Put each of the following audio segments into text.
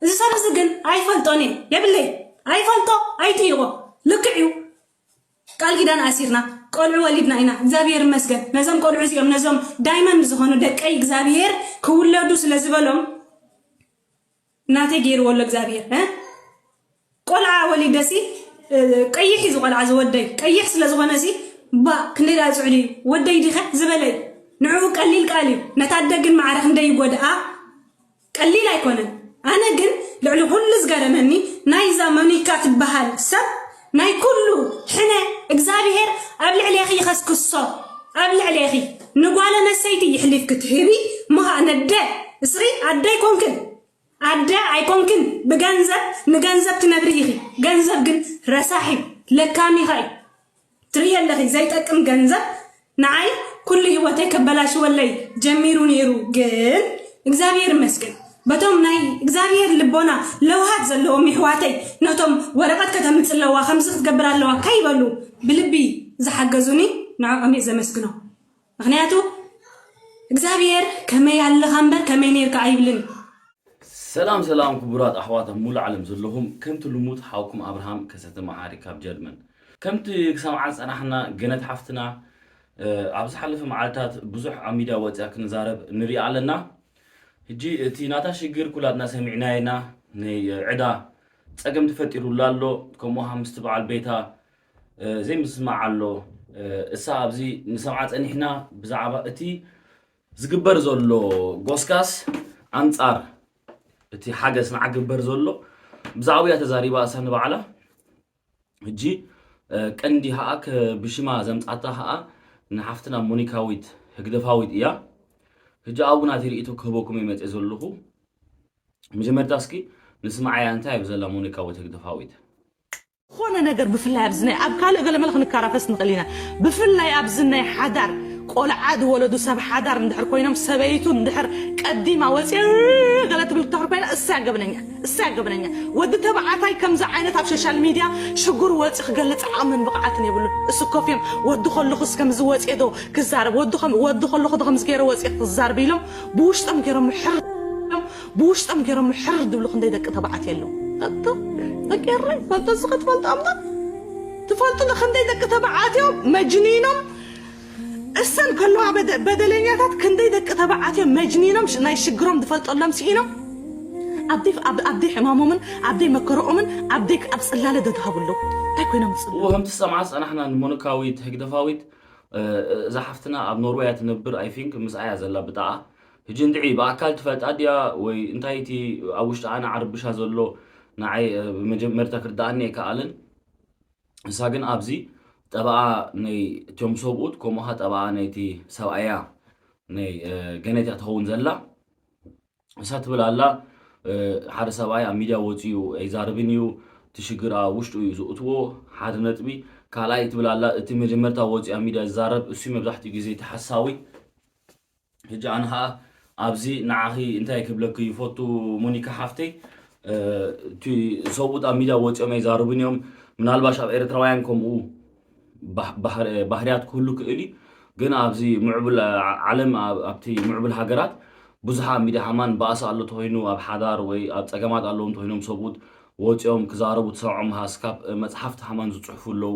እዚ ሰብ እዚ ግን ኣይፈልጦን እየ፣ የብለይ፣ ኣይፈልጦ፣ ኣይጥይቆ። ልክዕ እዩ። ቃል ኪዳን ኣሲርና፣ ቆልዑ ወሊድና ኢና፣ እግዚኣብሔር ይመስገን። ነዞም ቆልዑ እዚኦም፣ ነዞም ዳይመንድ ዝኾኑ ደቀይ እግዚኣብሔር ክውለዱ ስለ ዝበሎም፣ እናተይ ገይርዎ ኣሎ እግዚኣብሔር፣ እ? ቆልዓ ወሊደሲ፣ እ፣ ቀይሕ እዩ ቆልዓ ዝወደይ። ቀይሕ ስለ ዝኾነሲ፣ ባ፣ ክንደይ ደኣ ጽዑድ እዩ። ወደይ ዲኸ ዝበለ እዩ። ንዕኡ ቀሊል ቃል እዩ። ነታ ኣደ ግን ማዕረ ክንደይ ይጎድኣ። ቀሊል ኣይኮነን። ኣነ ግን ልዕሊ ኩሉ ዝገረመኒ፣ ናይዛ ሞኒካ ትበሃል ሰብ ናይ ኩሉ ሕነ እግዚኣብሔር ኣብ ልዕሌኺ ይኸስክሶ። ኣብ ልዕሌኺ ንጓል ኣነስተይቲ ይሕሊፍ ክትህቢ ምኻ ነደ። እስኺ ኣደ ኣይኮንክን። ኣደ ኣይኮንክን። ብገንዘብ፣ ንገንዘብ ትነብሪ ኢኺ። ገንዘብ ግን ረሳሕ እዩ፣ ለካሚኻ እዩ። ትርእይ ኣለኺ፣ ዘይጠቅም ገንዘብ ንዓይ ኩሉ ህይወተይ ከበላሽወለይ ጀሚሩ ነይሩ። ግን እግዚኣብሔር ይመስገን፣ በቶም ናይ እግዚኣብሔር ልቦና ለውሃት ዘለዎም ይሕዋተይ፣ ነቶም ወረቐት ከተምጽእ ኣለዋ፣ ከምዚ ክትገብር ኣለዋ ከይበሉ ብልቢ ዝሓገዙኒ፣ ንዕኦም እየ ዘመስግኖ። ምኽንያቱ እግዚኣብሔር ከመይ ኣለኻ እምበር ከመይ ነይርካ ኣይብልን። ሰላም ሰላም ክቡራት ኣሕዋት ኣብ ሙሉ ዓለም ዘለኹም፣ ከምቲ ልሙድ ሓውኩም ኣብርሃም ከሰተ መዓሪ ካብ ጀርመን። ከምቲ ክሰምዓ ዝጸናሕና ገነት ሓፍትና፣ እ፣ ኣብ ዝሓለፈ መዓልታት ብዙሕ ኣብ ሚድያ ወጽያ ክንዛረብ ንሪኣ ኣለና። ሕጂ እቲ ናታ ሽግር ኩላትና ሰሚዕናዮ ኢና። ናይ ዕዳ ጸገም ተፈጢሩላ ኣሎ። ከምኡ ኸዓ ምስቲ በዓል ቤታ፣ እ፣ ዘይምስማዕ ኣሎ። እ፣ እሳ ኣብዚ ንሰምዓ ጸኒሕና ብዛዕባ እቲ ዝግበር ዘሎ ጎስጋስ ኣንጻር እቲ ሓገዝ ንዓ ግበር ዘሎ ብዛዕባኡ እያ ተዛሪባ እሳ ንባዕላ። ሕጂ፣ እ፣ ቀንዲ ኸዓ ከ-፣ ብሽማ ዘምጻታ ኸዓ ንሓፍትና ሞኒካዊት ህግደፋዊት እያ። ሕጂ ኣብኡ ናተይ ርእይቶ ክህበኩም እየ መጽየ ዘለኹ። መጀመርታ እስኪ ንስምዓያ እንታይ ኣብ ዘላ ሞኒካዊት ህግደፋዊት። ዝኾነ ነገር ብፍላይ ኣብዚ ናይ ኣብ ካልእ ገለመለ ክንካራፈስ ንኽእል ኢና። ብፍላይ ኣብዚ ናይ ሓዳር ቆልዓ ዝወለዱ ሰብ ሓዳር እንድሕር ኮይኖም ሰበይቱ እንድሕር ቀዲማ ወፅያ ገለ ትብል እንተኽር ኮይና እሳ ገበነኛ እሳ ገበነኛ። ወዲ ተባዕታይ ከምዚ ዓይነት ኣብ ሶሻል ሚድያ ሽግሩ ወፂ ክገልፅ ዓቕምን ብቕዓትን የብሉን። እሱ ኮፍ እዮም ወዲ ከለኹስ ከምዚ ወፅየ ዶ ክዛረብ ወዲ ከም- ወዲ ከለኹ ዶ ከምዚ ገይረ ወፅየ ክዛርብ ኢሎም ብውሽጦም ገይሮም ሕር ኢሎም ብውሽጦም ገይሮም ሕር ድብሉ ክንደይ ደቂ ተባዕትዮ ኣለዉ። ፈልጡ ደቂ ኤረይ ፈልጡ እዚ ክትፈልጦም ዶ ትፈልጡ ዶ ክንደይ ደቂ ተባዕትዮ መጅኒኖም እሰን ከለዋ በደ- በደለኛታት ክንደይ ደቂ ተባዕትዮ መጅኒኖም ሽ- ናይ ሽግሮም ዝፈልጠሎም ስኢኖም ኣብደይ ኣብ- ኣብደይ ሕማሞምን ኣብደይ መከረኦምን ኣብደይ ኣብ ጽላለ ደድሃቡ ኣለዉ። እንታይ ኮይኖም ዝጽልኡ? ከምቲ ዝሰምዓ ዝጸናሕና ንሞኒካዊት ህግደፋዊት፣ እ፣ እዛ ሓፍትና ኣብ ኖርወይ እያ ትነብር፣ I think ምስኣ እያ ዘላ ብጣኣ። ሕጂ እንድዒ ብኣካል ትፈልጣ ድያ ወይ እንታይ እቲ ኣብ ውሽጢ ኣነ ዓርብሻ ዘሎ ንዓይ፣ እ፣ ብመጀመርታ ክርድኣኒ ኣይከኣለን። ንሳ ግን ኣብዚ ጠበኣ ናይ እቶም ሰብኡት ከምኡ ኸዓ ጠበኣ ናይቲ ሰብኣያ ናይ፣ እ፣ ገነት እያ ትኸውን ዘላ። እሳ ትብል ኣላ፣ እ፣ ሓደ ሰብኣይ ኣብ ሚድያ ወፂኡ ኣይዛርብን እዩ፣ እቲ ሽግር ኣብ ውሽጡ እዩ ዝእትዎ፣ ሓደ ነጥቢ። ካልኣይ ትብል ኣላ፣ እቲ መጀመርታ ወፂኡ ኣብ ሚድያ ዝዛረብ እሱ መብዛሕትኡ ግዜ እቲ ሓሳዊ። ሕጂ ኣነ ኸዓ ኣብዚ ንዓኺ እንታይ ክብለኪ ይፈቱ ሞኒካ ሓፍተይ፣ እ፣ እቲ ሰብኡት ኣብ ሚድያ ወፂኦም ኣይዛርቡን እዮም። ምናልባሽ ኣብ ኤርትራውያን ከምኡ ባህ- ባህር- ባህርያት ክህሉ ክእል እዩ። ግን ኣብዚ ምዕቡል ዓ- ዓለም ኣብ- ኣብቲ ምዕቡል ሃገራት ብዙሓ ሚድያ ሃማን ባእሲ ኣሎ ተኮይኑ ኣብ ሓዳር ወይ ኣብ ጸገማት ኣለዎም ተኮይኖም ሰብኡት ወፂኦም ክዛረቡ ትሰምዖም ሃስካብ መጽሓፍቲ ሃማን ዝጽሕፉ ኣለዉ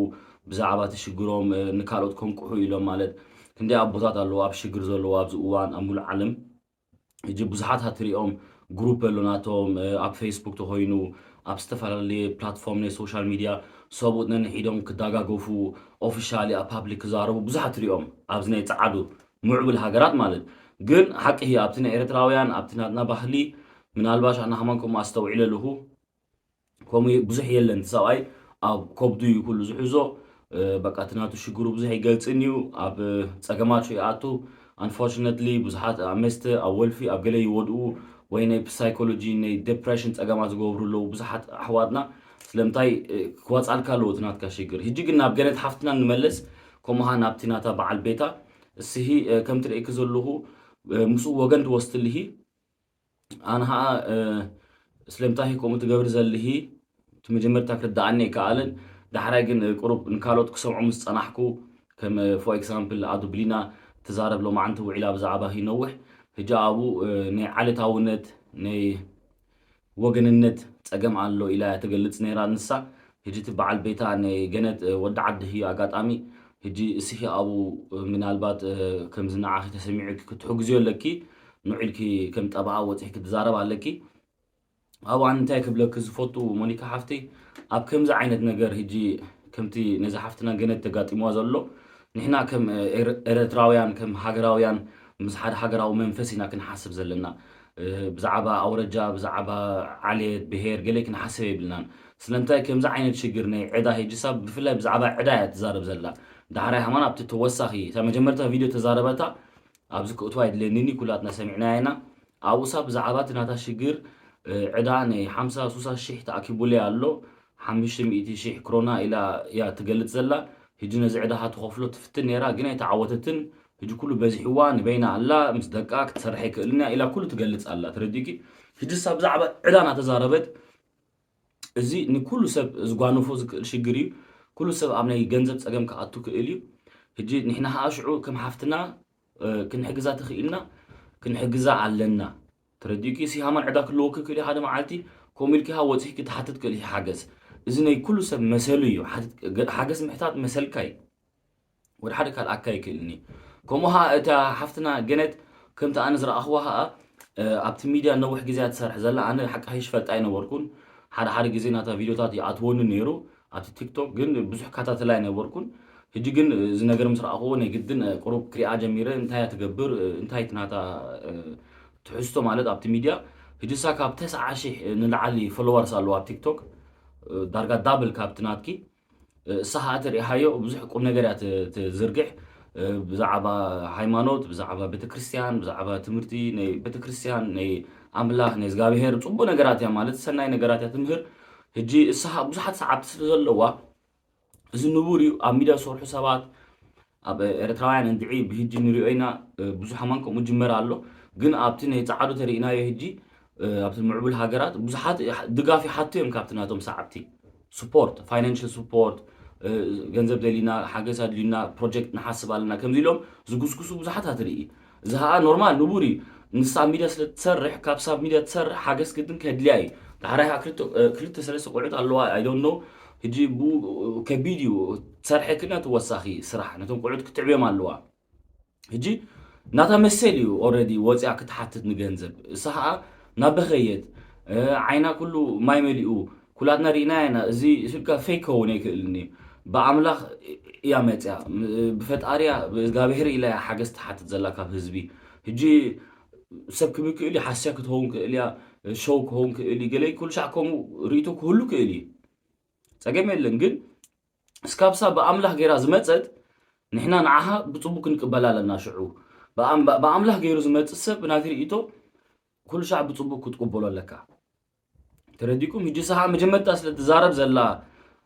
ብዛዕባ እቲ ሽግሮም እ፣ ንካልኦት ከንቅሑ ኢሎም ማለት ክንደይ ኣቦታት ኣለዉ ኣብ ሽግር ዘለዉ ኣብዚ እዋን ኣብ ሙሉእ ዓለም ሕጂ ብዙሓት ሃትሪኦም ግሩፕ ኣሎ ናቶም እ፣ ኣብ ፌስቡክ ተኮይኑ ኣብ ዝተፈላለየ ፕላትፎርም ናይ ሶሻል ሚድያ ሰብኡት ነንሒዶም ክዳጋገፉ ኦፊሻሊ ኣብ ፓብሊክ ክዛረቡ ብዙሓት ትሪኦም ኣብዚ ናይ ጸዓዱ ምዕቡል ሃገራት ማለት ግን ሓቂ እዩ ኣብቲ ናይ ኤርትራውያን ኣብቲ ናትና ባህሊ ምናልባሽ ኣነ ከማን ከምኡ ኣስተውዒለ ኣለኹ ከምኡ ብዙሕ የለን እቲ ሰብኣይ ኣብ ከብዱ እዩ ኩሉ ዝሕዞ በቃ እቲ ናቱ ሽግሩ ብዙሕ ይገልፅን እዩ ኣብ ፀገማት ይኣቱ unfortunately ብዙሓት ኣብ መስተ ኣብ ወልፊ ኣብ ገለ ይወድኡ ወይ ናይ psychology ናይ depression ፀገማት ዝገብሩ ኣለዉ ብዙሓት ኣሕዋትና ስለምንታይ ክወፃልካ ኣለዎ እቲ ናትካ ሽግር ህጂ ግን ናብ ገነት ሓፍትና ንመለስ ከምኡ ናብቲ ናታ በዓል ቤታ እስሂ ከም ትርእይኪ ዘለኹ ምስኡ ወገን ትወስድልሂ ኣነ ኸዓ ስለምንታይ ከምኡ ትገብሪ ዘልሂ እቲ መጀመርታ ክርድኣኒ ኣይከኣለን ዳሕራይ ግን ቁሩብ ንካልኦት ክሰምዖ ምስ ጸናሕኩ ከም for example ኣዱ ብሊና ትዛረብ ሎማዓንቲ ውዒላ ብዛዕባ ሂ ነውሕ ህጂ ኣብኡ ናይ ዓለታውነት ናይ ወገንነት ጸገም ኣሎ ኢላ እያ ትገልጽ ነይራ ንሳ። ሕጂ እቲ በዓል ቤታ ናይ ገነት፣ እ፣ ወዲ ዓዲ እዩ ኣጋጣሚ። ሕጂ እስኺ ኣብኡ፣ እ፣ ምናልባት፣ እ፣ ከምዚ ንዓኺ ተሰሚዑ ክትሕግዝዮ ኣለኪ። ንዑ ኢልኪ ከም ጠበቓ ወጺሕኪ ትዛረብ ኣለኪ። ኣብኡ ኣነ እንታይ ክብለኪ ዝፈቱ ሞኒካ ሓፍተይ፣ ኣብ ከምዚ ዓይነት ነገር ሕጂ ከምቲ ነዛ ሓፍትና ገነት ተጋጢምዋ ዘሎ፣ ንሕና ከም ኤር-፣ ኤርትራውያን፣ ከም ሃገራውያን ምስ ሓደ ሃገራዊ መንፈስ ኢና ክንሓስብ ዘለና። እ፣ ብዛዕባ ኣውረጃ፣ ብዛዕባ ዓሌት፣ ብሄር ገለ ክንሓስብ የብልናን። ስለምንታይ ከምዚ ዓይነት ሽግር ናይ ዕዳ ሕጂ ሳብ ብፍላይ ብዛዕባ ዕዳ እያ ትዛረብ ዘላ። ዳሕራይ ሃማን ኣብቲ ተወሳኺ፣ እታ መጀመርታ ቪድዮ ተዛረበታ፣ ኣብዚ ክእትዋ የድልየኒኒ፣ ኩላትና ሰሚዕናያ ኢና። ኣብኡ ሳብ ብዛዕባ እቲ ናታ ሽግር፣ እ፣ ዕዳ ናይ ሓምሳ ሱሳ ሺሕ ተኣኪቡለይ ኣሎ፣ ሓሙሽተ ሚእቲ ሺሕ ክሮና ኢላ እያ ትገልጽ ዘላ። ሕጂ ነዚ ዕዳኻ ትኸፍሎ ትፍትን ነይራ፣ ግን ኣይተዓወተትን። ሕጂ ኩሉ በዚሕዋ፣ ንበይና ኣላ፣ ምስ ደቃ ክትሰርሕ ኣይክእልን እያ ኢላ ኩሉ ትገልጽ ኣላ። ተረዲእኪ? ሕጂ ሳብ ብዛዕባ ዕዳ እናተዛረበት፣ እዚ ንኩሉ ሰብ ዝጓነፎ ዝክእል ሽግር እዩ። ኩሉ ሰብ ኣብ ናይ ገንዘብ ጸገም ክኣቱ ክእል እዩ። ሕጂ ንሕና ኸኣ ሽዑ ከም ሓፍትና፣ እ፣ ክንሕግዛ ተኽኢልና፣ ክንሕግዛ ኣለና። ተረዲእኪ? ሲ ሃማን ዕዳ ክህልወኪ ክእል እዩ ሓደ መዓልቲ፣ ከምኡ ኢልኪ ኸኣ ወጺእኪ ክትሓትት ክእል እዩ ሓገዝ። እዚ ናይ ኩሉ ሰብ መሰሉ እዩ። ሓትት-፣ ገ-፣ ሓገዝ ምሕታት መሰልካ እዩ። ወዲ ሓደ ካልኣካ ኣይክእልኒ። ከምኡ ኸኣ እታ ሓፍትና ገነት ከምቲ ኣነ ዝረኣኽዋ ኸኣ፣ እ፣ ኣብቲ ሚድያ ነዊሕ ግዜ እያ ትሰርሕ ዘላ። ኣነ ሓቂ ይፈልጣ ኣይነበርኩን። ሓደ ሓደ ግዜ ናታ ቪድዮታት ይኣትወኒ ነይሩ ኣብቲ ቲክቶክ፣ ግን ብዙሕ ከታተላ ኣይነበርኩን። ሕጂ ግን እዚ ነገር ምስ ረኣኽዎ ናይ ግድን፣ እ፣ ቁሩብ ክሪኣ ጀሚረ። እንታይ እያ ትገብር፣ እ፣ እንታይ እቲ ናታ፣ እ፣ ትሕዝቶ ማለት ኣብቲ ሚድያ። ሕጂ እሳ ካብ ተስዓ ሺሕ ንላዕሊ ፎሎወርስ ኣለዋ ኣብ ቲክቶክ፣ እ፣ ዳርጋ ዳብል ካብቲ ናትኪ። እሳ ኸኣ ተሪኢኻዮ ብዙሕ ቁም ነገር እያ ት-፣ ትዝርግሕ። ብዛዕባ ሃይማኖት፣ ብዛዕባ ቤተክርስትያን፣ ብዛዕባ ትምህርቲ ናይ ቤተክርስትያን፣ ናይ ኣምላኽ፣ ናይ እግዚኣብሔር ጽቡቕ ነገራት እያ፣ ማለት ሰናይ ነገራት እያ ትምህር። ሕጂ እሳ ኸኣ ብዙሓት ሰዓብቲ ስለ ዘለዋ፣ እዚ ንቡር እዩ። ኣብ ሚድያ ዝሰርሑ ሰባት፣ ኣብ ኤርትራውያን እንድዒ ብሕጂ ንሪኦ ኢና፣ ብዙሕ ሃማን ከምኡ ጅመር ኣሎ። ግን ኣብቲ ናይ ጸዓዱ ተሪኢናዮ ሕጂ፣ እ፣ ኣብቲ ምዕቡል ሃገራት ብዙሓት ድጋፍ ይሓቱ እዮም ካብቲ ናቶም ሰዓብቲ። ስፖርት፣ ፋይናንሽል ስፖርት፣ እ፣ ገንዘብ ደሊና፣ ሓገዝ ኣድልዩና፣ ፕሮጀክት ንሓስብ ኣለና፣ ከምዚ ኢሎም ዝጉስጉሱ ብዙሓት ኣትርኢ። እዚ ኸኣ ኖርማል፣ ንቡር እዩ። ንሳ ኣብ ሚድያ ስለ ትሰርሕ፣ ካብ ሳብ ሚድያ ትሰርሕ ሓገዝ ግድን ከድልያ እዩ። ዳሕራይ ኸኣ ክልተ፣ እ፣ ክልተ ሰለስተ ቆልዑት ኣለዋ፣ I don't know። ሕጂ ብኡ ከቢድ እዩ። ትሰርሐ ክና ተወሳኺ ስራሕ ነቶም ቆልዑት ክትዕብዮም ኣለዋ። ሕጂ ናታ መሰል እዩ ኦልሬዲ ወፂኣ ክትሓትት ንገንዘብ። እሳ ኸዓ ናበኸየት፣ እ፣ ዓይና ኩሉ ማይ መሊኡ፣ ኩላትና ርኢናያ ኢና። እዚ ስልካ ፌክ ክኸውን ኣይክእልን እዩ። ብኣምላኽ እያ መፅያ፣ ም-፣ ብፈጣሪያ ብእግዚኣብሔር ኢላ እያ ሓገዝ ትሓትት ዘላ ካብ ህዝቢ። ሕጂ ሰብ ክብል ክእል እዩ፣ ሓስያ ክትኸውን ክእል እያ፣ ሸው ክኸውን ክእል እዩ፣ ገለ ኩሉ ሻዕ ከምኡ ርእይቶ ክህሉ ክእል እዩ። ፀገም የለን። ግን እስካብሳ ብኣምላኽ ገይራ ዝመጸት ንሕና ንዓኻ ብጽቡቅ ክንቅበላ ኣለና። ሽዑ ብኣም-፣ ብኣምላኽ ገይሩ ዝመጽእ ሰብ ብናቲ ርእይቶ ኩሉ ሻዕ ብጽቡቅ ክትቅበሎ ኣለካ። ተረዲኩም? ሕጂ ሰሓ መጀመርታ ስለ ትዛረብ ዘላ፣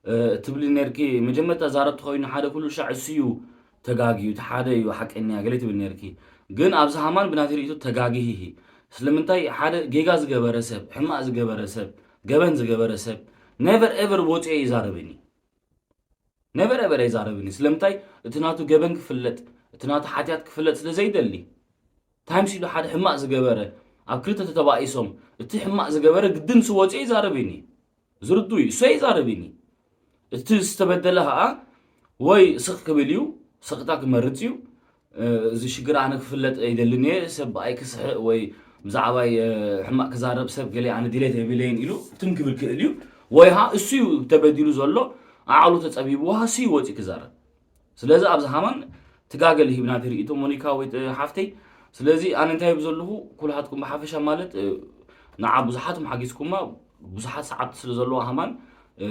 እ፣ ትብሊ ነርኪ፣ መጀመርታ ዛረብ ተኾይኑ ሓደ ኩሉ ሻዕ እሱ እዩ ተጋግዩ፣ እቲ ሓደ እዩ ሓቀኛ ገለ ትብል ነርኪ። ግን ኣብዚ ሃማን ብናቲ ርእይቶ ተጋጊሂ። ስለምንታይ ሓደ ጌጋ ዝገበረ ሰብ፣ ሕማቅ ዝገበረ ሰብ፣ ገበን ዝገበረ ሰብ፣ ነቨር ኤቨር ወፂኦ ይዛረብኒ። ነቨር ኤቨር ኣይዛረብን እዩ። ስለምንታይ? እቲ ናቱ ገበን ክፍለጥ፣ እቲ ናቱ ሓጢኣት ክፍለጥ ስለ ዘይደሊ። ታይምስ ኢሉ ሓደ ሕማቕ ዝገበረ፣ ኣብ ክልተ ተተባኢሶም፣ እቲ ሕማቕ ዝገበረ ግድን ንሱ ወፂኡ ኣይዛረብን እዩ። ዝርዱ እዩ፣ እሱ ኣይዛረብን እዩ። እቲ ዝተበደለ ኸዓ ወይ ስቕ ክብል እዩ፣ ስቕታ ክመርጽ እዩ። እ፣ እዚ ሽግር ኣነ ክፍለጥ ኣይደልን እየ፣ ሰብ ብኣይ ክስሕቕ ወይ ብዛዕባይ፣ እ፣ ሕማቕ ክዛረብ ሰብ ገለ ኣነ ድሌት የብለይን ኢሉ ትም ክብል ክእል እዩ። ወይ ኸዓ እሱ እዩ ተበዲሉ ዘሎ፣ ዓዕሉ ተጸቢብዎ ኸዓ እሱ እዩ ወጺኡ ክዛረብ። ስለዚ ኣብዚ ሃማን ትጋገል ሂብና እቲ ርእይቶ ሞኒካ ወይ ጥ-፣ ሓፍተይ። ስለዚ ኣነ እንታይ ይብል ዘለኹ፣ ኩልሃትኩም ብሓፈሻ ማለት፣ እ፣ ንዓ ብዙሓትኩም ሓጊዝኩማ፣ ብዙሓት ሰዓብቲ ስለ ዘለዋ ሃማን፣ እ፣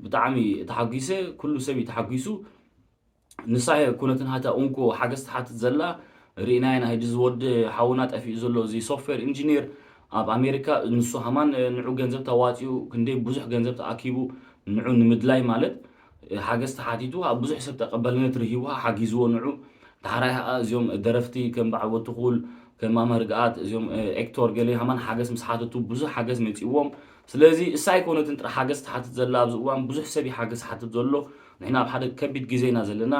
ብጣዕሚ ተሓጒሰ፣ ኩሉ ሰብ እዩ ተሓጒሱ። ንሳ እየ ኩነትን ሃታ እንኮ ሓገዝ ትሓትት ዘላ ርኢና ኢና። ሕጂ እዚ ወዲ ሓውና ጠፊኡ ዘሎ፣ እዚ ሶፍትዌር ኢንጂኒር ኣብ ኣሜሪካ፣ ንሱ ሃማን፣ እ፣ ንዑ ገንዘብ ተዋፂኡ፣ ክንደይ ብዙሕ ገንዘብ ተኣኪቡ፣ ንዑ ንምድላይ ማለት፣ እ፣ ሓገዝ ተሓቲቱ፣ ኣብ ብዙሕ ሰብ ተቐበልነት ረሂቡ፣ ሓጊዝዎ ንዑ። ዳሕራይ ኸዓ እዚኦም ደረፍቲ ከም በዓል ወትኹል፣ ከም ማማ ርግኣት፣ እዚኦም፣ እ፣ ኤክቶር ገለ ሃማን ሓገዝ ምስ ሓተቱ፣ ብዙሕ ሓገዝ መፂእዎም። ስለዚ እሳ ኣይኮነትን ጥራሕ ሓገዝ ትሓትት ዘላ፣ ኣብዚ እዋን ብዙሕ ሰብ እዩ ሓገዝ ሓትት ዘሎ። ንሕና ኣብ ሓደ ከቢድ ግዜ ኢና ዘለና።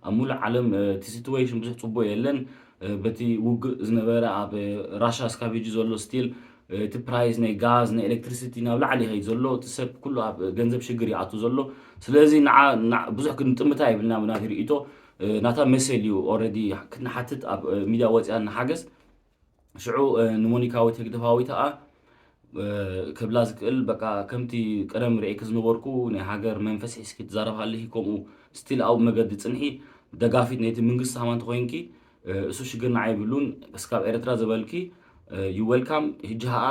ኣብ ሙሉእ ዓለም፣ እ፣ እቲ ሲትዌሽን ብዙሕ ጽቡቕ የለን። እ፣ በቲ ውግእ ዝነበረ ኣብ፣ እ፣ ራሻ እስካብ ሕጂ ዘሎ ስቲል እቲ ፕራይስ ናይ ጋዝ፣ ናይ ኤሌክትሪሲቲ ናብ ላዕሊ ይኸይድ ዘሎ፣ እቲ ሰብ ኩሉ ኣብ ገንዘብ ሽግር ይኣቱ ዘሎ። ስለዚ ንዓ-፣ ንዓ-፣ ብዙሕ ክንጥምታ የብልና ብናተይ ርእይቶ። እ፣ ናታ መሰል እዩ ኦልሬዲ ክንሓትት ኣብ፣ እ፣ ሚድያ ወፂኣ ንሓገዝ። ሽዑ፣ እ፣ ንሞኒካዊት ህግደፋዊት ኸዓ፣ እ፣ ከብላ ዝክእል በቃ ከምቲ ቀደም ርእየኪ ዝነበርኩ ናይ ሃገር መንፈስ ሒዝኪ ትዛረብ ሃለኺ ከምኡ ስቲል ኣብ መገዲ ፅንሒ ደጋፊት ናይቲ መንግስቲ ሃማ እንተኾይንኪ፣ እ፣ እሱ ሽግር ንዓይ የብሉን። እስካብ ኤርትራ ዝበልኪ፣ እ፣ ዩ ዌልካም። ሕጂ ኸዓ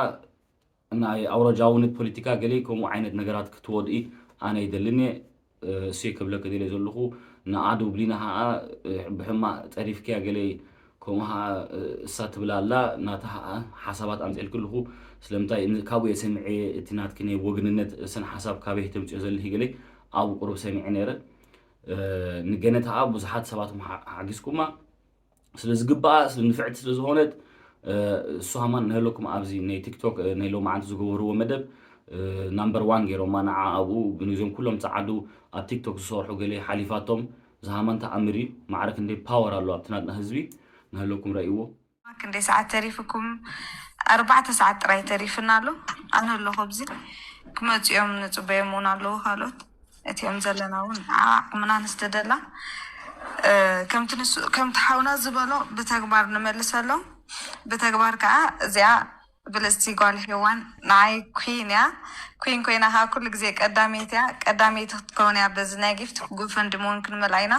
ናይ ኣውራጃውነት ፖለቲካ ገለ ከምኡ ዓይነት ነገራት ክትወድኢ ኣነ ይደልን እየ። እ፣ እሱ ክብለኪ ደልየ ዘለኹ ንኣዱ ብሊና ኸዓ፣ እ፣ ብሕማቕ ጸሪፍክያ ገለ ከምኡ ኸዓ፣ እ፣ እሳ ትብል ኣላ ናታ ኸዓ ሓሳባት ኣምጽኤልኪ ኣለኹ። ስለምንታይ ን-፣ ካብኡ እየ ሰሚዐ እቲ ናትኪ ናይ ወግንነት እሰን ሓሳብ ካበይ ተምጽኦ ዘለኺ ገለ ኣብ ቁሩብ ሰሚዐ ነይረ። እ፣ ንገነት ኸዓ ብዙሓት ሰባት ኸዓ ሓጊዝኩማ። ስለ ዝግባኣ፣ ስለ ንፍዕቲ ስለ ዝኾነት፣ እ፣ እሱ ሃማን ንህለኩም ኣብዚ ናይ ቲክቶክ፣ እ፣ ናይ ሎማዓንቲ ዝገበርዎ መደብ፣ እ፣ ናምበር ዋን ገይሮማ ንዓ ኣብኡ። ግን እዞም ኩሎም ጸዓዱ ኣብ ቲክቶክ ዝሰርሑ ገለ ሓሊፋቶም። እዚ ሃማን ተኣምር እዩ። ማዕረ ክንደይ ፓወር ኣሎ ኣብቲ ናትና ህዝቢ። ንህለኩም ረእይዎ። ክንደይ ሰዓት ተሪፍኩም? ኣርባዕተ ሰዓት ጥራይ ተሪፍና ኣሎ። ኣነ ኣለኹ ኣብዚ። ክመጹ እዮም፣ ንጽበዮም እውን ኣለዉ ካልኦት። እቲኦም ዘለና እውን ዓቕምና ንስደደላ። እ፣ ከምቲ ንሱ፣ ከምቲ ሓውና ዝበሎ ብተግባር ንመልሰሎም። ብተግባር ከዓ እዚኣ ብልጽቲ ጓል ሄዋን ንዓይ ኩን እያ። ኩን ኮይና ከዓ ኩሉ ግዜ ቀዳመይቲ እያ። ቀዳመይቲ ክትከውን እያ። በዚ ናይ ጊፍት ጎፈንድሚ እውን ክንመልኣ ኢና።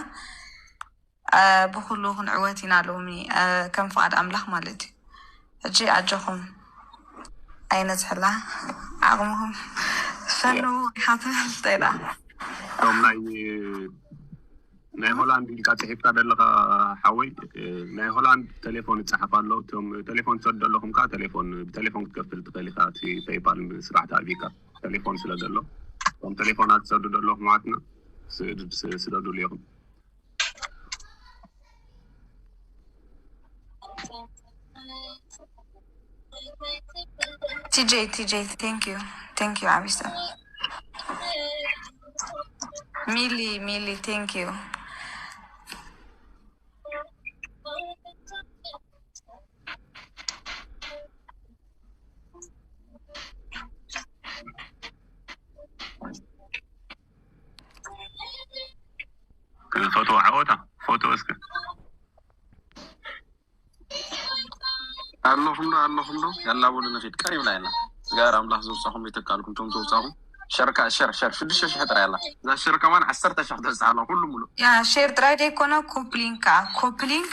እ፣ ብኹሉ ክንዕወት ኢና ሎሚ፣ እ፣ ከም ፍቓድ ኣምላኽ ማለት እዩ። ሕጂ ኣጆኹም ኣይነዝሕላ ዓቕምኹም ፈኑ። ሓፈል ጠይዳ። እቶም ናይ፣ ናይ ሆላንድ ኢልካ ጽሒፍካ ዘለኻ ሓወይ፣ እ፣ ናይ ሆላንድ ቴሌፎን ይጸሓፍ ኣሎ። እቶም ቴሌፎን ትሰዱ ዘለኹም ከኣ ቴሌፎን፣ ብቴሌፎን ክትከፍል ትኽእል ኢኻ። እቲ ፔይፓል ስራሕ ተኣቢካ ቴሌፎን ስለ ዘሎ፣ እቶም ቴሌፎናት ትሰዱ ዘለኹም ኣሕዋትና ስ-፣ ስ-፣ ስደዱሉ ኢኹም። ቲጄ፣ ቲጄ፣ thank you፣ thank you ዓቢ ሰብ። ሚሊ፣ ሚሊ፣ thank you። ክንፈትዎ ዓወታ ፎቶ እስከ። ኣለኹም ዶ ኣለኹም ዶ ያላ በሉ ንኺድ ቀሪብና ኢና። እግዚኣብሔር ኣምላኽ ዘውጻኹም ይተካልኩም። እቶም ዘውጻኹም ሸር ከኣ ሸር ሸር ሽዱሽተ ሽሕ ጥራይ ኣላ። እዛ ሸር ከማን ዓሰርተ ሽሕ ተብጽሓ ኣላ ኩሉ ሙሉእ። ያ ሼር ጥራይ ደይኮነ ኮፕሊንክ ከኣ ኮፕሊንክ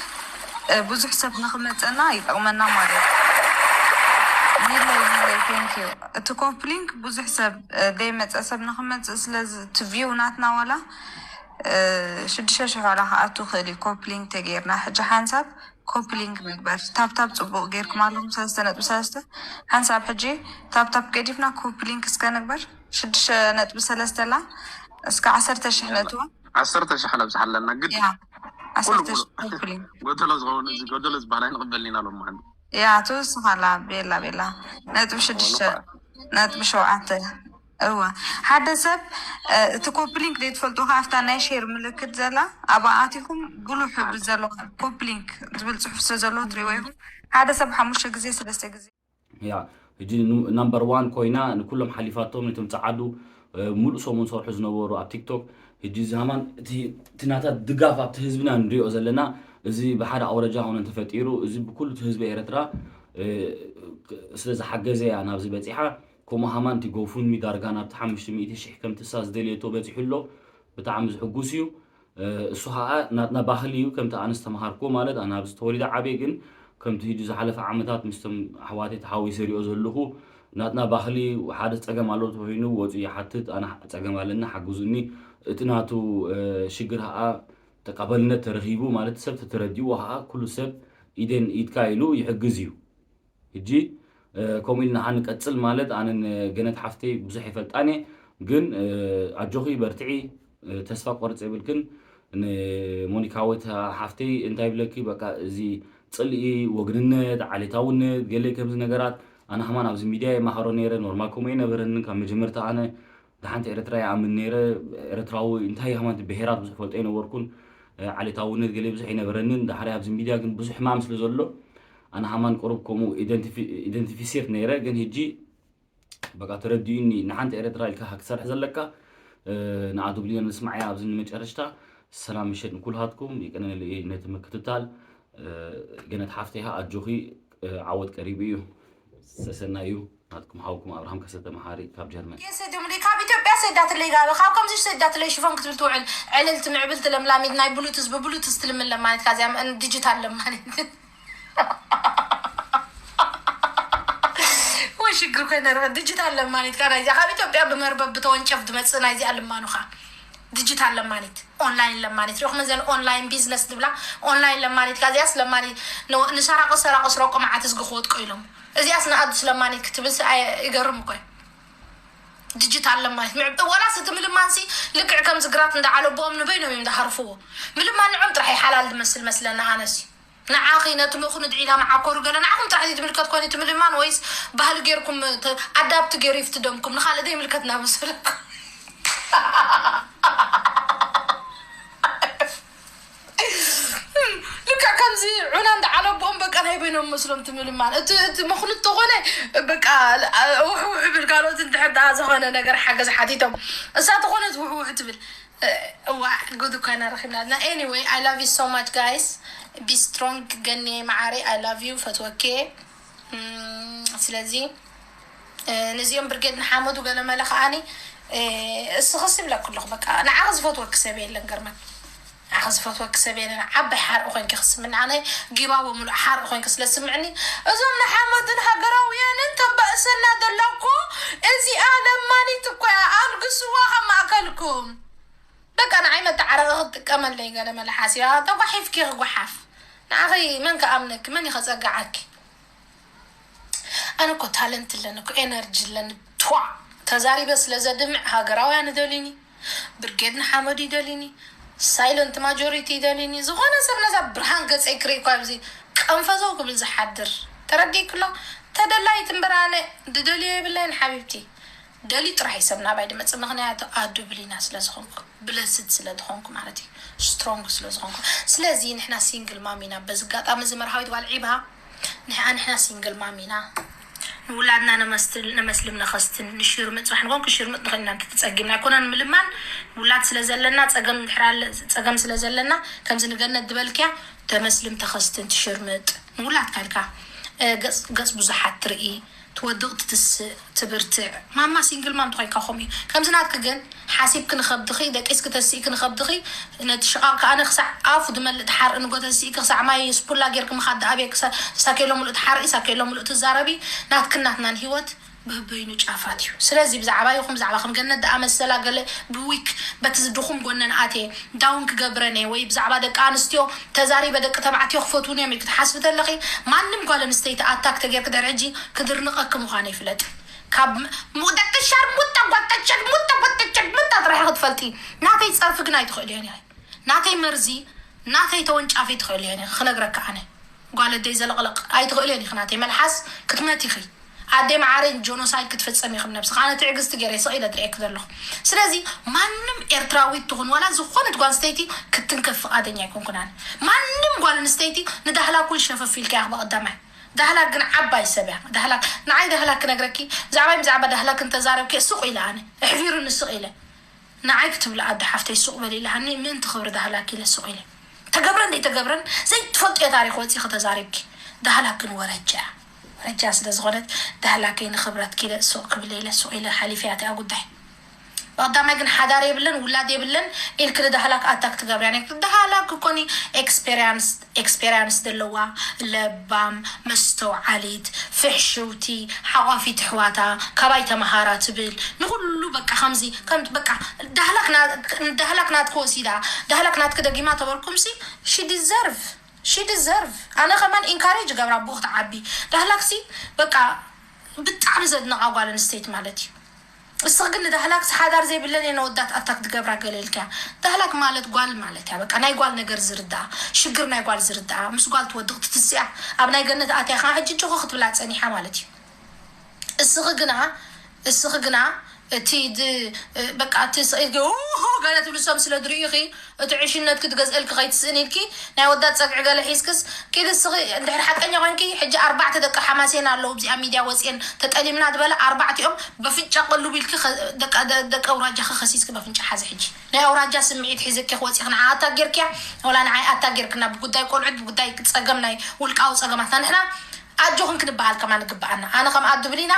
እ፣ ብዙሕ ሰብ ንኽመጸና ይጠቕመና ማለት እዩ። ሚለይ ሚለይ thank you። እቲ ኮፕሊንክ ብዙሕ ሰብ እ፣ ደይመጸ ሰብ ንኽመጽእ ስለዚ እቲ ቪው ናትና ዋላ እ፣ ሽዱሽተ ሽሕ ዋላ ክኣቱ ይኽእል እዩ ኮፕሊንክ ተጌርና። ሕጂ ሓንሳብ ኮፕሊንክ ንግበር። ታብታብ ጽቡቕ ጌርኩም ኣለኹም ሰለስተ ነጥቢ ሰለስተ። ሓንሳብ ሕጂ ታብታብ ገዲፍና ኮፕሊንክ እስከ ንግበር። ሽዱሽተ ነጥቢ ሰለስተ ኣላ እስከ ዓሰርተ ሽሕ ነእትዋ። ዓሰርተ ሽሕ ነብጽሓ ኣለና ግድ ያ ኩሉ ዓሰርተ ሙሉእ ሽሕ ኮፕሊንክ። ጎደሎ ዝኸውን እዚ ጎደሎ ዝበሃል ኣይንቕበልን ኢና ሎም መሓመድ። ያ ትውስኽ ኣላ ቤላ ቤላ ነጥቢ ሽዱሽተ ነጥቢ ሸውዓተ። እወ ሓደ ሰብ እ፣ እቲ ኮፕሊንክ ዘይትፈልጡ ከኣ ኣብታ ናይ ሼር ምልክት ዘላ ኣብኣ ኣቲኹም ብሉ ሕብሪ ዘለዋ ኮፕሊንክ ዝብል ጽሑፍ ስለ ዘለዎ ትሪእዎ ኢኹም። ሓደ ሰብ ሓሙሽተ ግዜ ሰለስተ ግዜ ያ ሕጂ ናምበር ዋን ኮይና ንኩሎም ሓሊፋቶም ነቶም ጸዓዱ እ፣ ሙሉእ ሰሙን ሰርሑ ዝነበሩ ኣብ ቲክቶክ። ሕጂ እዚ ሃማን እቲ እቲ ናታ ድጋፍ ኣብቲ ህዝብና ንሪኦ ዘለና እዚ ብሓደ ኣውረጃ ኾነ እንተፈጢሩ እዚ ብኩሉ እቲ ህዝቢ ኤርትራ እ፣ ስለ ዝሓገዘ እያ ናብዚ በጺሓ። ከምኡ ሃማን እቲ ጎፉንሚ ዳርጋ ናብቲ ሓሙሽተ ሚእቲ ሽሕ ከምቲ እሳ ዝደልየቶ በጺሑ ኣሎ። ብጣዕሚ ዝሕጉስ እዩ። እ፣ እሱ ኸዓ ናትና ባህሊ እዩ። ከምቲ ኣነ ዝተምሃርኩዎ ማለት ኣነ ኣብዚ ተወሊደ ዓብየ ግን ከምቲ ሕጂ ዝሓለፈ ዓመታት ምስቶም ኣሕዋተይ ተሓዊሰ ሪኦ ዘለኹ ናትና ባህሊ ሓደ ጸገም ኣሎ ተኾይኑ ወፁ ይሓትት ኣነ ጸገም ኣለና ሓግዙኒ እቲ ናቱ እ፣ ሽግር ኸዓ ተቀበልነት ተረኺቡ ማለት ሰብ ተተረዲእዎ ኸዓ ኩሉ ሰብ ኢደን ኢድካ ኢሉ ይሕግዝ እዩ። ሕጂ ከምኡ ኢልና ንቀጽል ማለት ኣነ ንገነት ሓፍተይ ብዙሕ ይፈልጣን እየ ግን ኣጆኺ በርትዒ ተስፋ ቆርጽ የብልክን ንሞኒካዊት ሓፍተይ እንታይ ብለኪ በቃ እዚ ጽልኢ ወግንነት ዓሌታውነት ገለ ከምዚ ነገራት ኣነ ከማን ኣብዚ ሚድያ የማሃሮ ነይረ ኖርማል ከምኡ የነበረንን ካብ መጀመርታ ኣነ ደሓንቲ ኤርትራ ይኣምን ነይረ ኤርትራዊ እንታይ ከማን ብሄራት ብዙሕ ፈልጦ የነበርኩን ዓሌታውነት ገለ ብዙሕ ይነበረንን ዳሕራይ ኣብዚ ሚድያ ግን ብዙሕ ሕማም ስለ ዘሎ ኣነ ሃማን ቁሩብ ከምኡ ኢደንቲፊ-፣ ኢደንቲፊሲር ነይረ፣ ግን ሕጂ በቃ ተረዲኡኒ። ንሓንቲ ኤረትራ ኢልካ ክትሰርሕ ዘለካ፣ እ፣ ንኣዱ ብልዮን ንስማዕያ ኣብዚ ንመጨረሽታ። ሰላም ምሸት ንኩልሃትኩም፣ የቀነለይ ነቲ ምክትታል። እ፣ ገነት ሓፍተይ ኣጆኺ፣ እ፣ ዓወት ቀሪቡ እዩ። ሰሰና እዩ። ናትኩም ሓውኩም ኣብርሃም ከሰተ መሓሪ ካብ ጀርመን። የሰደሙለይ ካብ ኢትዮጵያ ሰዳትለይ ጋበ ካብ ከምዚ ሰዳትለይ ሽፎን ክትብል ትውዕል ዕልልቲ ምዕብልቲ ለምላሚት ናይ ብሉቱዝ ብብሉቱዝ ትልምን ለማኒት ካዚያ ዲጂታል ለማኒት ወይ ሽግር ኮይነ ዲጂታል ለማኒት ካ ናይዚኣ ካብ ኢትዮጵያ ብመርበብ ብተወንጨፍ ዝመፅእ ናይዚኣ ልማኑኻ ዲጂታል ለማኒት ኦንላይን ለማኒት ሪኹም ዘን ኦንላይን ቢዝነስ ዝብላ ኦንላይን ለማኒት ካ እዚኣስ ለማኒት ንሰራቂ ሰራቂ ስረቆ መዓት ዝግኽወት ቆይሎም እዚኣስ ንኣዱስ ለማኒት ክትብል ይገርም እኮ ዲጂታል ለማኒት ምዕብ ወላስ እቲ ምልማንሲ ልክዕ ከምዚ ግራት እንዳዓለቦኦም ንበይኖም እዮም ዝሃርፍዎ ምልማን ንዖም ጥራሕ ሓላል ዝመስል መስለና ኣነሲ ንዓኺ ነቲ መኹንድ ዒላ መዓኮሩ ገለ ንዓኹም ጥራሕ ድዩ ዝምልከት ኮይኑ እቲ ምልማን ወይስ ባህሊ ጌርኩም ኣዳፕት ገይሩ ይፍትደምኩም ንኻልእ ዘይምልከት እናመሰለኩም ልክዕ ከምዚ ዑና እንዳዓለቦኦም በቃ ናይ በይኖም መስሎም ትምልማን እቲ እቲ መኹንድ ተኾነ በቃ ውሕውሕ ብል ካልኦት እንድሕር ደኣ ዝኾነ ነገር ሓገዝ ሓቲቶም እሳ ተኾነት ውሕውሕ ትብል እዋ ጉድ እኳ ኢና ረኺብና ዘለና anyway I love you so much guys be strong ገኔ መዓረይ I love you ፈትወኬ ስለዚ ነዚኦም ብርጌድ ንሓመዱ ገለመለ ከዓኒ እስኽስ ይብለኩ ኣለኹ በቃ ንዓኺ ዝፈትወኪ ሰብ የለን ገርመን ንዓኺ ዝፈትወኪ ሰብ የለን ዓባይ ሓርኢ ኮይንኪ ክስምኒ ኣነ ጊባቦ ሙሉእ ሓርኢ ኮይንኪ ስለ ዝስምዕኒ እዞም ንሓመዱን ሃገራውያንን ተባእሰና ዘላ እኮ እዚኣ ለማኒት እኮ እያ ኣልግስዋ ካብ ማእከልኩም በቃ ንዓይ መተዓረቂ ክትጥቀመለይ ገለመለ ሓሲባ ተጓሒፍኪ ክጓሓፍ ንዓኺ መን ክኣምነኪ መን ይኸፀግዓኪ ኣነ እኮ ታለንት ኣለኒ እኮ ኤነርጂ ኣለኒ ቷ ተዛሪበ ስለ ዘድምዕ ሃገራውያን ይደልዩኒ ብርጌድ ንሓመዱ ይደልዩኒ ሳይለንት ማጆሪቲ ይደልዩኒ ዝኾነ ሰብ ነዛ ብርሃን ገፀይ ክርኢ እኳ ኣብዚ ቀንፈዘው ክብል ዝሓድር ተረዲእክሎ ተደላይት እምበር ኣነ ድደልዮ የብለይን ሓቢብቲ ደልዩ ጥራሕ እዩ ሰብ ናባይ ድመፅእ ምክንያቱ ኣዱ ብሊና ስለ ዝኾንኩ ብለስድ ስለ ዝኾንኩ ማለት እዩ ስትሮንግ ስለ ዝኾንኩ ስለዚ ንሕና ሲንግል ማም ኢና በዚ ኣጋጣሚ እዚ መርሃዊት ጓል ዒባ ንሕኣ ንሕና ሲንግል ማም ኢና ንውላድና ነመስል ነመስልም ነኸስትን ንሽርምጥ ፅባሕ ንኾን ክሽርምጥ ንኽእል ኢና እንተተፀጊምና ኣይኮነን ምልማን ውላድ ስለ ዘለና ፀገም ድሕር ኣለ ፀገም ስለ ዘለና ከምዚ ንገነት ዝበልክያ ተመስልም ተኸስትን ትሽርምጥ ንውላድካ ኢልካ ገፅ ገፅ ብዙሓት ትርኢ ትወድቕ ትትስእ ትብርትዕ ማማ ሲንግል ማም ተኾይንካ ከምኡ እዩ ከምዚ ናትኪ ግን ሓሲብኪ ንኸብድኺ ደቂስኪ ተሲእኪ ንኸብድኺ ነቲ ሽቓቕ ከኣነ ክሳዕ ኣፉ ዝመልእ ተሓርኢ ንጎ ተሲእኪ ክሳዕ ማይ ስፑላ ጌርኪ ምኻድ ዝኣብየኪ ሳኬሎ ሙሉእ ትሓርኢ ሳኬሎ ሙሉእ ትዛረቢ ናትክን ናትናን ሂወት በበይኑ ጫፋት እዩ ስለዚ ብዛዕባ ይኹም ብዛዕባ ከም ገነት ዝኣመሰላ ገለ ብዊክ በቲ ዝድኹም ጎነን ኣትየ ዳውን ክገብረን እየ ወይ ብዛዕባ ደቂ ኣንስትዮ ተዛሪበ ደቂ ተባዕትዮ ክፈትዉን እዮም ኢልኪ ትሓስቢ ተለኺ ማንም ጓል ኣንስተይቲ ኣታክ ተጌርኪ ድሕሪ ሕጂ ክድርንቐኪ ምዃነይ ፍለጢ ካብ ሙደቂ ሻርሙጣ ጓጠቸድ ሙጣ ጓጠቸድ ሙጣ ጥራሕ ክትፈልጢ ናተይ ፀርፊ ግን ኣይትኽእልዮን ኢኺ ናተይ መርዚ ናተይ ተወንጫፊ ትኽእልዮን ኢኺ ክነግረካ ኣነ ጓል ኣደይ ዘለቕለቕ ኣይትኽእልዮን ኢኺ ናተይ መልሓስ ክትመት ኢኺ ኣደይ መዓረይ ጆኖሳይድ ክትፍፅም ኢኺ ነብስኻ ኣነ ትዕግስቲ ገይረ ስቕ ኢለ ትርእየኪ ዘለኹ ስለዚ ማንም ኤርትራዊት ትኹን ዋላ ዝኾነት ጓል ኣንስተይቲ ክትንከፍ ፍቓደኛ ኣይኮንኩን ኣነ ማንም ጓል ኣንስተይቲ ንዳህላክ እውን ሸፈፍ ኢልካ ኢኺ ብቐዳማይ ዳህላክ ግን ዓባይ ሰብ እያ ዳህላክ ንዓይ ዳህላክ ክነግረኪ ብዛዕባይ ብዛዕባ ዳህላክ እንተዛረብኪ ስቕ ኢለ ኣነ ኣሕፊሩኒ ስቕ ኢለ ንዓይ ክትብሊ ኣደ ሓፍተይ ሱቕ በሊ ኢላሃኒ ምእንቲ ክብሪ ዳህላክ ኢለ ሱቕ ኢለ ተገብረን ዘይተገብረን ዘይትፈልጥዮ ታሪኽ ወፂኺ ተዛሪብኪ ዳህላክ ግን ወረጃ እያ ወረጃ ስለ ዝኾነት ዳህላከይ ንኽብረትኪ ኢለ ሱቕ ክብል ኢለ ሱቕ ኢለ ሓሊፈያ እቲኣ ጉዳይ ብቐዳማይ ግን ሓዳር የብለን ውላድ የብለን ኢልኪ ንዳህላክ ኣታክ ትገብርያ ነይርኪ ዳህላክ እኮኒ ኤክስፔሪያንስ ኤክስፔሪያንስ ዘለዋ ለባም መስተውዓሊት ፍሕሽውቲ ሓቋፊት ኣሕዋታ ካባይ ተመሃራ ትብል ንኩሉ በቃ ከምዚ ከም በቃ ዳህላክ ና- ዳህላክ ናትኪ ወሲዳ ዳህላክ ናትኪ ደጊማ ተበልኩምሲ she deserve she deserve ኣነ ከማን ኢንካሬጅ ገብራ ብኡ ክትዓቢ ዳህላክሲ በቃ ብጣዕሚ ዘድንቓ ጓል ኣንስተይቲ ማለት እዩ እስኺ ግን ንዳህላክ ሓዳር ዘይብለን እየን ኣወዳት ኣታክ ትገብራ ገለ ኢልክያ ዳህላክ ማለት ጓል ማለት እያ በቃ ናይ ጓል ነገር ዝርድኣ ሽግር ናይ ጓል ዝርድኣ ምስ ጓል ትወድቕ ትትስያ ኣብ ናይ ገነት ኣትያ ከዓ ሕጂ ጭኹ ክትብላ ፀኒሓ ማለት እዩ እስኺ ግና እስኺ ግና እቲ ድ- በቃ እቲ ስቕ ኢልኪ ኡሁ ገለ ትብሊ፣ እሶም ስለ ዝርእዩኺ እቲ ዕሽነት ክትገዝእልኪ ከይትስእኒ ኢልኪ ናይ ወዳት ጸግዒ ገለ ሒዝክስ ኪዲ እስኺ እንድሕር ሓቀኛ ኮንኪ። ሕጂ ኣርባዕተ ደቂ ሓማሴን ኣለዉ ኣብዚኣ ሚድያ ወፅየን ተጠሊምና ዝበለ ኣርባዕቲኦም በፍንጫ ቅልቡ ኢልኪ ከ- ደቂ- ደ- ደቂ ኣውራጃኺ ከሲስኪ በፍንጫ ሓዚ። ሕጂ ናይ ኣውራጃ ስምዒት ሒዝኪ ክወፅኺ ንዓ ኣታ ጌርክያ ወላ ንዓይ ኣታ ጌርክና ብጉዳይ ቆልዑት ብጉዳይ ፀገም ናይ ውልቃዊ ፀገማትና ንሕና ኣጆኽን ክንበሃል ከማን ይግበኣና። ኣነ ከም ኣዱ ብሊና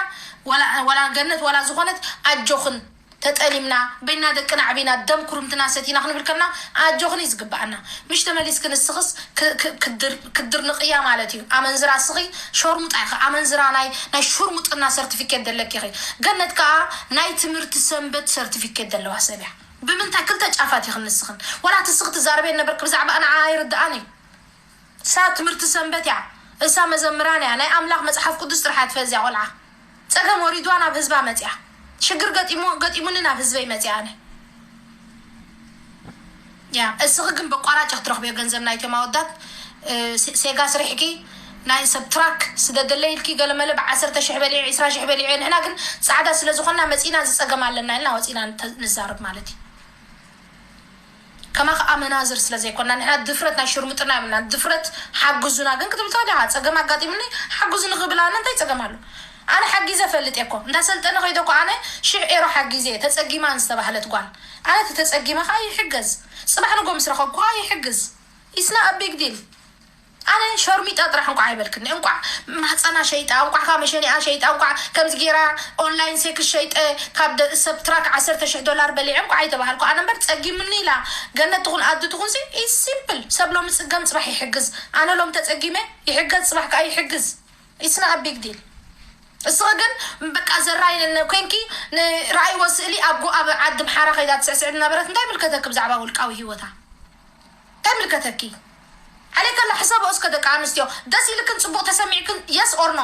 ወላ ወላ ገነት ወላ ዝኾነት ኣጆኽን ተጠሊምና በይና ደቅና ዓቢና ደም ኩርምትና ሰቲና ክንብል ከልና ኣጆኽን እዩ ዝግበኣና። ምሽ ተመሊስኪ ንስኽስ ክ- ክ- ክድር- ክድርንቕያ ማለት እዩ። ኣመንዝራ እስኺ ሸርሙጣ ኢኺ። ኣመንዝራ ናይ ናይ ሽርሙጥና ሰርቲፊኬት ዘለኪ ኢኺ። ገነት ከኣ ናይ ትምህርቲ ሰንበት ሰርቲፊኬት ዘለዋ ሰብ እያ። ብምንታይ ክልተ ጫፋት ኢኽን ንስኽን? ወላ እቲ እስኺ ትዛረበ ነበርኪ ብዛዕባ ንዓ ኣይርድኣን እዩ። እሳ ትምህርቲ ሰንበት እያ። እሳ መዘምራን እያ። ናይ ኣምላኽ መጽሓፍ ቅዱስ ጥራሕ እያ ትፈዝያ ቆልዓ። ጸገም ወሪድዋ ናብ ህዝባ መጽያ። ሽግር ገጢሙ ገጢሙኒ ናብ ህዝበይ መጽያ ኣነ። ያ እስኺ ግን በቋራጭ ክትረኽብዮ ገንዘብ ናይቶም ኣወዳት እ፣ ሴ- ሴጋ ስሪሕኪ ናይ ሰብ ትራክ ስደደለይ ኢልኪ ገለመለ ብዓሰርተ ሽሕ በሊዐ ዒስራ ሽሕ በሊዐ ንሕና ግን ጻዕዳ ስለ ዝኾንና መጺና ዝጸገም ኣለና ኢልና ወጺና ንተ- ንዛረብ ማለት እዩ። ከማኺ ኣመናዝር ስለ ዘይኮና ንሕና ድፍረት ናይ ሽርሙጥና የብልና። ድፍረት ሓግዙና ግን ክትብል ትኽእል ኢኻ። ጸገም ኣጋጢሙኒ ሓግዙኒ ክብል ኣነ እንታይ ጸገም ኣሎ? ኣነ ሓጊዘ ፈልጥ እየ እኮ። እንዳሰልጠነ ከይደ እኮ ኣነ ሽሕ ኤሮ ሓጊዘ እየ። ተጸጊማ ዝተባህለት ጓል ኣነ ተተጸጊመ ከዓ ይሕገዝ። ጽባሕ ንጎ ምስ ረኸብኩ ከዓ ይሕግዝ። ኢስና ቢግ ዲል። ኣነ ሸርሚጣ ጥራሕ እንቋዕ ኣይበልክኒ። እንቋዕ ማህፀና ሸይጣ፣ እንቋዕ ካብ መሸኒኣ ሸይጣ፣ እንቋዕ ከምዚ ገይራ ኦንላይን ሴክስ ሸይጠ ካብ ደ- ሰብ ትራክ ዓሰርተ ሽሕ ዶላር በሊዐ እንቋዕ ኣይተባሃልኩ። ኣነ እምበር ጸጊምኒ ኢላ ገነት ትኹን ኣዲ ትኹን ሲ ኢስ ሲምፕል። ሰብ ሎሚ ጽገም ጽባሕ ይሕግዝ። ኣነ ሎም ተጸጊመ ይሕገዝ፣ ጽባሕ ከዓ ይሕግዝ። ኢስና ቢግ ዲል። እስኺ ግን በቃ ዘራይ ነነ ኮይንኪ ንረኣይዎ ስእሊ ኣብ ጎ- ኣብ ዓዲ ምሓራ ከይዳ ትስዕስዕ ዝነበረት እንታይ ምልከተኪ ብዛዕባ ውልቃዊ ህይወታ? እንታይ ምልከተኪ? ዓለይከላ ሕሰቦ እስከ ደቂ ኣንስትዮ ደስ ኢልክን ጽቡቕ ተሰሚዕክን የስ ኦር ኖ?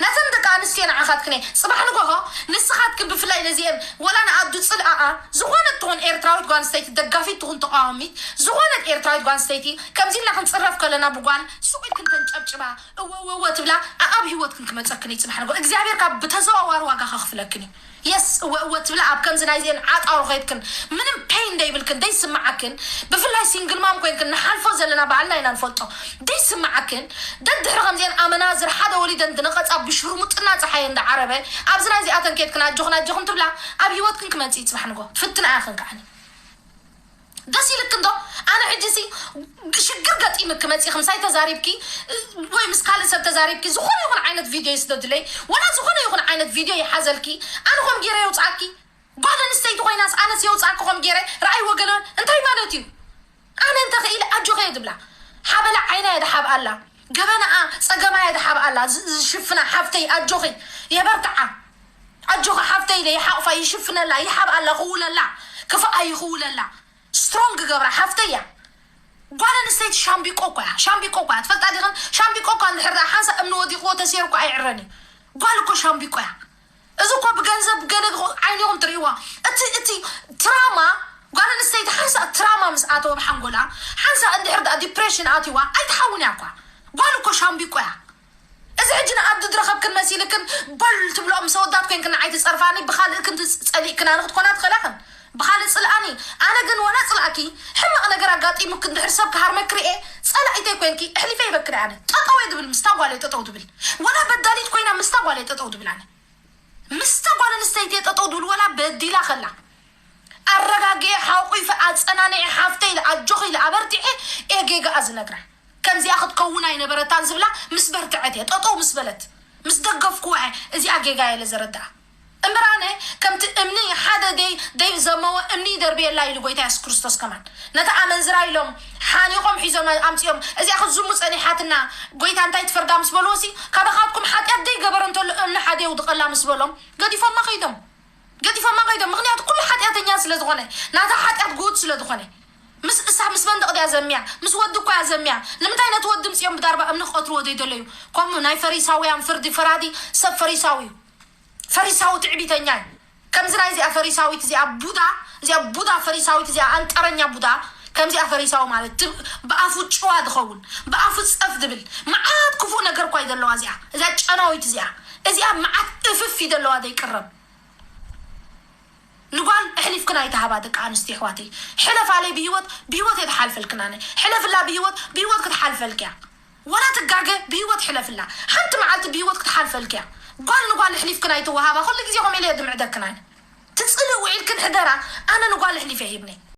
ናተን ደቂ ኣንስትዮ ንዓኻትክን እየ። ጽባሕ ንጎሆ ንስኻትክን ብፍላይ ነዚአን ወላ ንኣዱ ጽልኣኣ ዝኾነት ትኹን ኤርትራዊት ጓል ኣንስተይቲ ደጋፊት ትኹን ተቃዋሚት ዝኾነት ኤርትራዊት ጓል ኣንስተይቲ ከምዚ ኢልና ክንጽረፍ ከለና ብጓል ሱቕ ኢልክን ተንጨብጭባ እወ እወ እወ ትብላ ኣኣብ ህይወትክን ክመጸክን እዩ ጽባሕ ንጎ እግዚኣብሔር ካብ ብተዘዋዋሪ ዋጋ ከኽፍለክን እዩ። የስ እወ እወ ትብላ ኣብ ከምዚ ናይዚአን ዓጣሩ ከይድክን ምንም ፔን ደይብልክን ደይስምዓክን ብፍላይ ሲንግል ማም ኮይንክን ንሓልፎ ዘለና ባዕልና ኢና ንፈልጦ ደይስምዓክን ደድሕሪ ከምዚአን ኣመናዝር ሓደ ወሊደን ድነቐጻ ብሽርሙጥና ፀሓየ እንዳዓረበ ኣብዚ ናይዚኣተን ከይድክን ኣጆኽን ኣጆኽን ትብላ ኣብ ህይወትክን ክመፅእ እዩ ፅባሕ ንጎ ትፍትና ኢኽን ከዓኒ ደስ ኢልክ እንዶ ኣነ ሕጂ ሲ ሽግር ገጢምክ መፂእክ ምሳይ ተዛሪብኪ ወይ ምስ ካልእ ሰብ ተዛሪብኪ ዝኾነ ይኹን ዓይነት ቪድዮ ይስደድለይ ወላ ዝኾነ ይኹን ዓይነት ቪድዮ ይሓዘልኪ ኣነ ከም ገይረ የውፅኣኪ ጓል ኣንስተይቲ ኮይናስ ኣነስ የውፅኣኪ ከም ገይረ ረኣይ ወገለ እንታይ ማለት እዩ ኣነ እንተኽኢለ ኣጆኸ እየ ድብላ ሓበላ ዓይና እየ ድሓብኣላ ገበናኣ ፀገማ እየ ድሓብኣላ ዝሽፍና ሓፍተይ ኣጆኺ የበርትዓ ኣጆኺ ሓፍተይ ኢለ ይሓቕፋ ይሽፍነላ ይሓብኣላ ይኽውለላ ክፍኣ ይኽውለላ ስትሮንግ ገብራ ሓፍተይ እያ ጓል ኣንስተይቲ ሻምቢቆ እኮ እያ ሻምቢቆ እኮ እያ ትፈልጣ ዲኽን ሻምቢቆ እኳ እንድሕር ደኣ ሓንሳእ እምኒ ወዲቕዎ ተሰይሩ እኮ ኣይዕረን እዩ ጓል እኮ ሻምቢቆ እያ እዚ እኮ ብገንዘብ ገለ ዓይኒኹም ትርእይዋ እቲ እቲ ትራማ ጓል ኣንስተይቲ ሓንሳእ ትራማ ምስ ኣተወ ብሓንጎላ ሓንሳእ እንድሕር ደኣ ዲፕሬሽን ኣትይዋ ኣይትሓውን እያ እኳ ጓል እኮ ሻምቢቆ እያ እዚ ሕጂ ንኣዱ ዝረኸብክን መሲልክን በል ትብልኦ ምስ ኣወዳት ኮይንክን ንዓይ ትፀርፋኒ ብኻልእክን ጸሊእክን ኣነ ክትኮና ትኽእላኽን ብኻልእ ፅልኣኒ ኣነ ግን ወላ ፅልኣኪ ሕማቕ ነገር ኣጋጢሙክ እንድሕር ሰብ ክሃርመክ ርኤ ፀላኢተይ ኮይንኪ ኣሕሊፈ ይበክን ኣነ ጠጠው እየ ድብል ምስታ ጓል እየ ጠጠው ድብል ወላ በዳሊት ኮይና ምስታ ጓል እየ ጠጠው ድብል ኣነ ምስታ ጓል ኣንስተይቲ እየ ጠጠው ድብል ወላ በዲላ ከላ ኣረጋጊኤ ሓቂፈ ኣፀናኒዐ ሓፍተይ ኢለ ኣጆኺ ኢለ ኣበርቲዐ እየ ጌጋኣ ዝነግራ ከምዚኣ ክትከውን ኣይነበረታን ዝብላ ምስ በርትዐት እየ ጠጠው ምስ በለት ምስ ደገፍክዋ እየ እዚኣ ጌጋ እየ ለዘረድኣ እምበር ኣነ ከምቲ እምኒ ሓደ ደይ ደይ ዘመወ እምኒ ይደርብየላ ኢሉ ጎይታ የሱስ ክርስቶስ ከማን ነቲ ኣመንዝራ ኢሎም ሓኒቆም ሒዞም ኣምፂኦም እዚኣ ክትዝሙ ፀኒሓትና ጎይታ እንታይ ትፈርዳ ምስ በልዎ ሲ ካባኻትኩም ሓጢኣት ደይ ገበረ እንተሎ እምኒ ሓደ የውድቀላ ምስ በሎም ገዲፎማ ከይዶም ገዲፎማ ከይዶም ምኽንያቱ ኩሉ ሓጢኣተኛ ስለ ዝኾነ ናታ ሓጢኣት ጉድ ስለ ዝኾነ ምስ እሳ ምስ መንደቕ ድያ ዘሚያ ምስ ወዲ እኳ እያ ዘሚያ ንምንታይ ነቲ ወዲ ምፅኦም ብዳርባ እምኒ ክቐትልዎ ዘይደለዩ ከምኡ ናይ ፈሪሳውያን ፍርዲ ፈራዲ ሰብ ፈሪሳዊ እዩ ፈሪሳዊ ትዕቢተኛ እዩ ከምዚ ናይ እዚኣ ፈሪሳዊት እዚኣ ቡዳ እዚኣ ቡዳ ፈሪሳዊት እዚኣ ኣንጠረኛ ቡዳ ከምዚኣ ፈሪሳዊ ማለት ብኣፉ ጭዋ ዝኸውን ብኣፉ ፀፍ ዝብል መዓት ክፉእ ነገር እኳ እዩ ዘለዋ እዚኣ እዚኣ ጨናዊት እዚኣ እዚኣ መዓት እፍፍ እዩ ዘለዋ ዘይቅረብ ሕለፍክን ኣይትሃባ ደቂ ኣንስትዮ ኣሕዋተይ። ሕለፋለይ ብህይወት ብህይወት እየ ትሓልፈልክን ኣነ። ሕለፍላ ብህይወት ብህይወት ክትሓልፈልክ እያ። ወላ ትጋገ ብህይወት ሕለፍላ። ሓንቲ መዓልቲ ብህይወት ክትሓልፈልክ እያ። ጓል ንጓል ኣሕሊፍክን ኣይትወሃባ። ኩሉ ግዜ ከምኡ ኢለ እየ ድምዕደክን ኣነ። ትጽልእ ውዒልክን ሕደራ። ኣነ ንጓል ኣሕሊፈ ሂብኒ።